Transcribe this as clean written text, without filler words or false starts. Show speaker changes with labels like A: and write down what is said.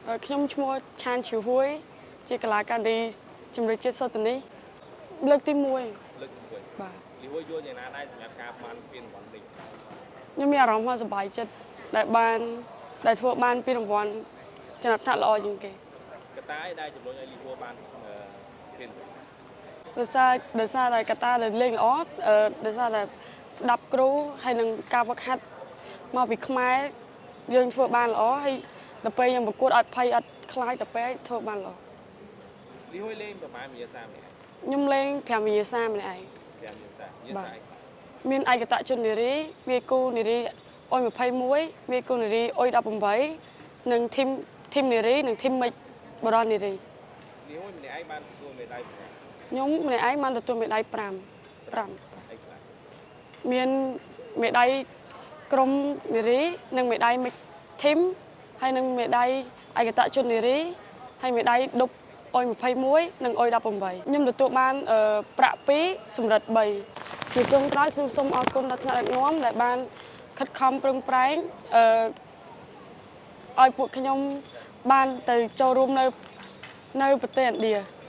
A: ខ្ញុំឈ្មោះឆានឈីហួយ ជាកីឡាការីជម្រើសជាតិសូតនីលើកទី1
B: លើកទី1
A: បាទ
B: លីហួយយល់យ៉ាងណាដែរសម្រាប់ការបានពានរង្វាន់នេះ
A: ខ្ញុំមានអារម្មណ៍ថាសប្បាយចិត្តដែលបានដែលធ្វើបានពានរង្វាន់ចំណាត់ថ្នាក់ល្អជាងគេ
B: កត្តាអីដែលជំរុញឲ្យលីហួរបានអឺពានរង្វាន់
A: ដោយសារតែកត្តាដែលលេងល្អអឺដោយសារតែស្ដាប់គ្រូហើយនឹងការវឹកហាត់មកពីខ្មែរយើងធ្វើបានល្អហើយដល់ពេលខ្ញុំប្រកួតអត់ភ័យអត់ខ្លាចដល់ពេលធ្វើបានល្អ
B: លីហួយលេងប្រហែលវិញ្ញាសាម្នាក់ឯង
A: ខ្ញុំលេង5វិញ្ញាសាម្នាក់ឯង
B: 5វិញ្ញាសាវិញ្ញាសាអីខ្លះ
A: មានឯកតជននារីវាយគូនារីអុយ21វាយគូនារីអុយ18និងធីមធីមនារីនិងធីមមិចបរោះនារី
B: លីហួយម្នាក់ឯងបានទទួលមេដាយប៉ុន្មាន
A: ខ្ញុំម្នាក់ឯងបានទទួលមេដាយ5 5
B: អីខ្លះ
A: មានមេដាយក្រុមនារីនិងមេដាយមិចធីមហើយនិងមេដាយឯកតជននារីហើយមេដាយដប់អុយ21និងអុយ18ខ្ញុំទទួលបានអឺប្រាក់2សម្រិត3ជាចុងក្រោយខ្ញុំសូមអរគុណដល់ថ្នាក់ដឹកនាំដែលបានខិតខំប្រឹងប្រែងអឺឲ្យពួកខ្ញុំបានទៅចូលរួមនៅនៅប្រទេសឥណ្ឌា។